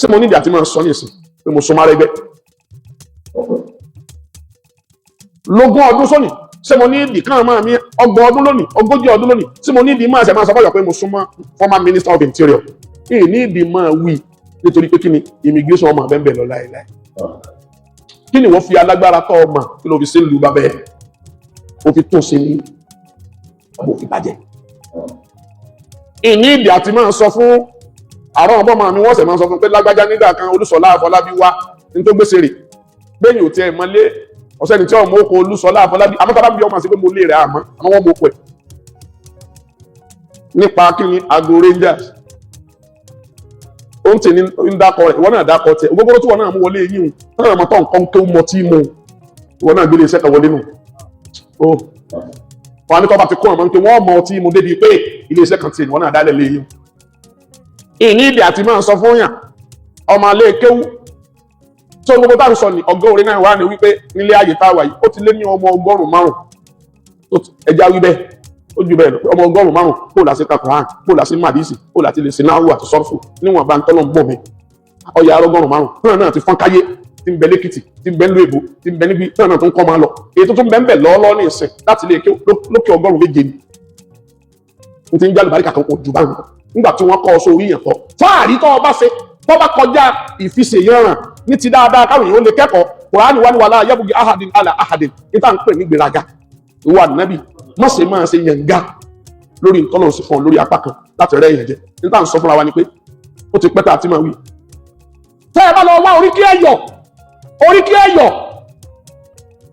Ṣé mo nídìí àti máa sọ ní ìsìn pé mo so máa rẹgbẹ́ lógún ọdún sóní? Ṣé mo ní ìdí kan máa mi 30 ọdún lónìí, 40 ọdún lónìí, ṣé mo ní ìdí máa ṣe máa sọ fọyọ pé mo súnmọ́ former minister of interior? Èyí ní ìdí máa wí nítorí pé kí ni immigration ọmọ abẹ́ ń bẹ̀ lọ láéláé. Kí ni wọ́n fi alágbára tọ́ ọmọ? Kí ló fi sí ìlú bàbẹ́ ẹ̀? Ó fi tún sí ní ọmọ òfin bàjẹ́. Ìní ìdí àti máa sọ fún àrọ́ ọmọ mi, wọ́n sì máa sọ fún pé lágbájá nígbà kan Olúṣọlá Àfọlábí wá ní tó gbèsè rè gbẹ̀yìn ò tiẹ̀ mọ́lé ọ̀sẹ́ni tí ọmọ oko Olúṣọlá Àfọlábí. Àmọ́ tábà ń bí ọmọ sí pé mo lé rẹ̀, àmọ́ àmọ́ wọ́n mọ oko ẹ̀ nípa kí ni Agro Rangers ó ń tì ní ń dákọ rẹ̀. Ìwọ náà dákọ tiẹ̀. Ògógóró tí ìwọ náà mú wọlé yín o náà mọ tó nǹkan tó mọ tí mu ìwọ náà gbélé iṣẹ́ kan wọlé nù ó wọn á ní tó bá ti kó ọmọ pé wọ́n mọ ọtí mu débi pé ilé iṣẹ́ kan tiẹ̀ ìwọ náà dálẹ̀ lé yín. Ìní ìdí àti máa sọ fún yàn ọmọ alẹ́ kéwú tó gbogbo táwọn sọ ní ọgọ́ orí náà wà ní wípé nílé ayé tá a wà yìí, ó ti lé ní ọmọ 500, ẹja wí bẹ́ẹ̀, ó ju bẹ́ẹ̀ lọ pé ọmọ 500 kó láti ka Quran, kó láti madisi, kó láti lè sin náwó àti sọ́fù níwọ̀n bá ń tọ́lọ̀ ń bọ̀ mí ọyà 500 náà náà ti fọ́n káyé, tí ń bẹ lẹ́kìtì, tí ń bẹ nílùú èbó, tí ń bẹ níbi náà náà tó ń kọ́ máa lọ. Èyí tó tún bẹ ń bẹ lọ́ọ́lọ́ ní ìsìn láti lè lókè 700 ni n ti ń jálù baríkà kan kò jù báwọn nígbà tí wọ́n kọ́ ọ sórí yẹn kọ́ fáàrí tó ọba ṣe tó bá kọjá ìfiṣèyànràn ní ti dáadáa káwọn èèyàn ó lè kẹ́kọ̀ọ́. Kùránì wà ní wàhálà yabugi ahadin ala ahadin níta ń pè ní gbéraga. Ìwà nàbì má ṣe máa ṣe yànga lórí ntọ́nà sí fún ọ lórí apá kan láti rẹ́ èèyàn jẹ. Níta ń sọ fúnra wa ni pé ó ti pẹ́ tá a ti máa wí. Tẹ́ ẹ bá lọ wá oríkì Ẹ̀yọ̀, oríkì Ẹ̀yọ̀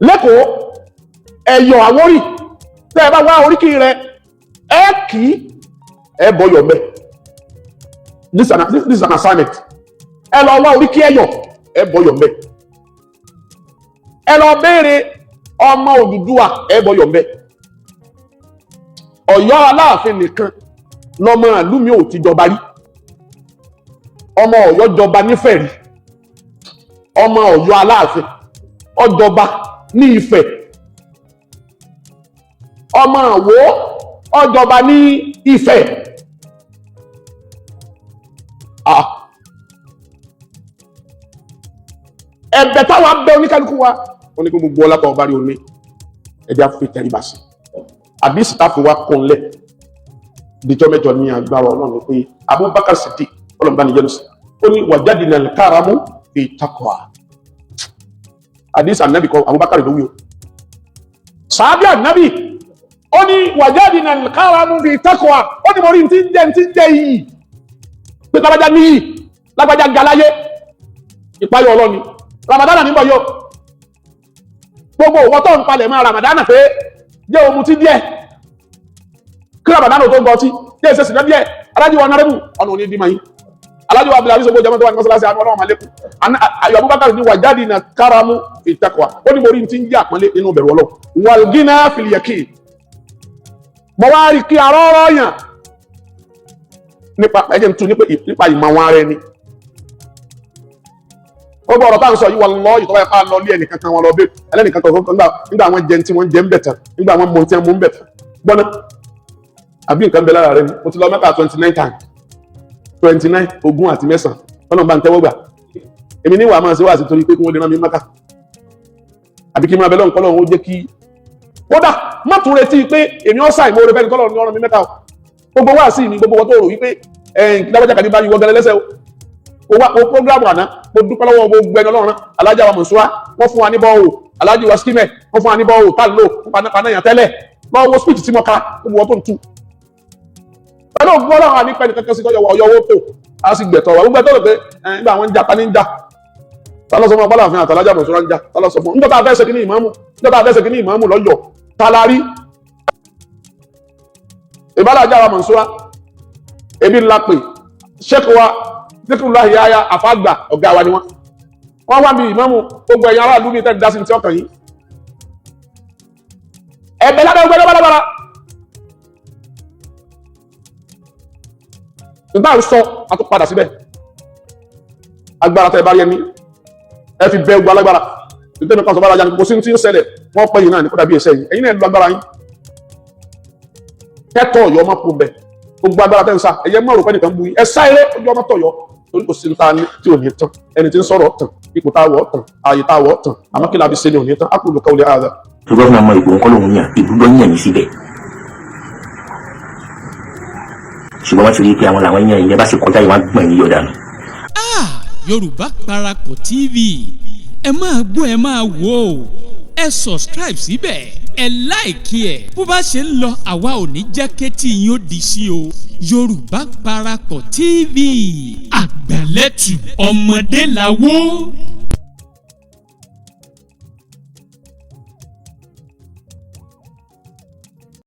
lẹ́kọ̀ọ́, Ẹ̀yọ̀ Àwórì, tẹ́ ẹ bá wá oríkì rẹ, ẹ kì í ẹ bọyọ̀ mẹ́. This is an assignment. Ẹ lọ wá oríkì Ẹ̀yọ̀, ẹ bọyọ̀ mẹ́. Ẹ lọ béèrè ọmọ Odùduwà, ẹ bọyọ̀ mẹ́. Ọ̀yọ́ Aláàfin nìkan lọmọ ìlú mi ò ti jọba rí. Ọmọ Ọ̀yọ́ jọba nífẹ̀ẹ́ rí. Ọmọ Ọ̀yọ́ Aláàfin ọjọba ní Ifẹ̀. Ọmọ Àwó ọjọba ní Ifẹ̀. Ah. Ẹ̀bẹ̀ táwa bẹ̀ oníkálukú wa ó ní kí gbogbo ọlá tó ọba rí oní ẹjẹ fi tẹríba sí àbí sítàfù wa kún lẹ díjọ́ mẹ́jọ ní agbára Ọlọ́run pé Abubakar Siddiq, Ọlọ́run bá ní yẹnu sí, ó ní wàjáde ní alikaramu fi taqwa. Àdìsí ànábì kọ Abubakar ló wí o. Sàábì ànábì ó ní wàjáde nà káramu fi taqwa. Ó ní mo rí ti ń jẹ́ ti ń jẹ́ iyì pé lágbájá níyì, lágbájá galáyé, ìpayọ̀ ọlọ́ni. Ramadana níbọ̀ yóò gbogbo òwò tó ń palẹ̀ mọ́ Ramadana pé jẹ́ òmu ti díẹ̀ kí Ramadana tó ń gọtí jẹ́ ìṣesì náà díẹ̀. Alájí wa nárẹ́bù ọ̀nà òní dìímọ̀ yìí, alájí wa abdulaziz ogbó jama tó wà ní mọ́sálásí àánú ọlọ́run malẹ́kùn. Ayọ̀ Abubakar ní wàjáde nà káramu fi taqwa. Ó ní mo rí ti ń jẹ́ àpọ́nlé nínú bẹ̀rù Ọlọ́run. Wàlgínà fil yaqin, mo wá rí kí arọ́rọ́ yàn nípa ẹjẹ̀ ń tu nípa ìmọ̀ àwọn ara ẹni. Gbogbo ọ̀rọ̀ tá à ń sọ yìí, wallahi, ìtọ́wá ẹ̀fà lọ lé ẹnìkan kan wọn lọ bẹ́ẹ̀ ẹlẹ́nìkan kan nígbà àwọn jẹun tí wọ́n jẹ ń bẹ̀ tán, nígbà àwọn mọ tí wọ́n mú ń bẹ̀ tán gbọ́ná àbí nǹkan bẹ lára rẹ ni. Mo ti lọ Mẹ́kà 29 times, 29, 29. Ọlọ́run bá ń tẹ́wọ́ gbà. Èmi ní wàá máa ṣe wá sí torí pé kí wọ́n lè rán mi Mẹ́kà àbí kí n máa bẹ lọ́nkọ́ lọ́run ó jẹ́ kí kódà má tún retí pé èmi ọ̀sà ìmoore fẹ́ni tọ́lọ́run ní ọ̀run mi Mẹ́kà o. Gbogbo wá sí mi, gbogbo wọn tó rò wípé ẹ̀ẹ́n lágbájá kàdí bá yíwọ́ gẹ́lẹ́ lẹ́sẹ̀ o. O wá o program àná, mo dúpẹ́ lọ́wọ́ gbogbo ẹni Ọlọ́run. Alájà wa Mọ̀ṣúra, wọ́n fún wa ní bọ́ọ̀. Alájà wa skimẹ̀, wọ́n fún wa ní bọ́ọ̀ tá lò fún panápaná yàn tẹ́lẹ̀ lọ́wọ́. Speech tí mo ka, gbogbo wọn tó ń tu pẹ̀lú ògbó Ọlọ́run àní pẹ́ni kankan sí tọ́jọ́ ọyọ́ owó tó a sì gbẹ̀tọ̀ wa. Gbogbo ẹ̀ tó rò pé ẹ̀ nígbà wọn ń jà tani ń jà, ta ló sọ fún ọpọlọ àfihàn àtàlájà Mọ̀ṣúra ń jà? Ta ló sọ fún níjọ́ tá a fẹ́ ṣe kíní ìmáàmù, níjọ́ tá a fẹ́ ṣe kíní ìmáàmù lọ́yọ̀, ta la rí ìbálàjà wa Mọ̀ṣúra? Ebi ńlá pè sheikh wa Zikirullahi Yahya àfàgbà, ọ̀gá wa ni wọ́n. Wọ́n wá bí ìmáàmù. Gbogbo ẹ̀yin aráàlú mi tẹ́ dá sí ti ọkàn yìí, ẹ̀bẹ̀ lábẹ́ gbogbo ẹ̀dọ́ bára nígbà ń sọ a tún padà síbẹ̀. Agbára tẹ́ bá rí ẹni ẹ fi bẹ́ gbogbo alágbára nítorí kan sọ bára jáde, kò sí tí ń ṣẹlẹ̀. Wọ́n pẹ́ yìí náà ní kó dàbí ẹsẹ̀ yìí. Ẹ̀yin náà lo agbára yín kẹ́tọ̀ ọ̀yọ́ ọmọ kún bẹ̀. Gbogbo agbára tẹ́ ń sa ẹ̀yẹ mọ̀ rò pé nìkan bu yín, ẹ sá eré ojú ọmọ tọ̀yọ́, torí kò sí ní ta ní tí ò ní tán. Ẹni tí ń sọ̀rọ̀ tán, ipò tá a wọ̀ tán, ààyè tá a wọ̀ tán, àmọ́ kí la fi ṣe ni ò ní tán. Á kúrò lóka olè ààrẹ. Tó gómìnà mọ ìbò ńkọ́ lòun yàn, ìlú ló yàn yín síbẹ̀, ṣùgbọ́n wọ́n ti rí i pé àwọn làwọn yàn yín, ẹ bá sì kọjá yìí, wọ́n á gbọ̀n yín yọ̀ dànù. Ah, Yorùbá Parapọ̀ TV, ẹ máa gbọ́, ẹ máa wò ó. Ẹ subscribe síbẹ̀, ẹ like ẹ̀. Bó bá ṣe ń lọ, àwa ò ní jẹ́ kétí yín ó di sí o. Yorùbá Parapọ̀ TV, àgbàlẹ́tù ọmọdé làwọ̀.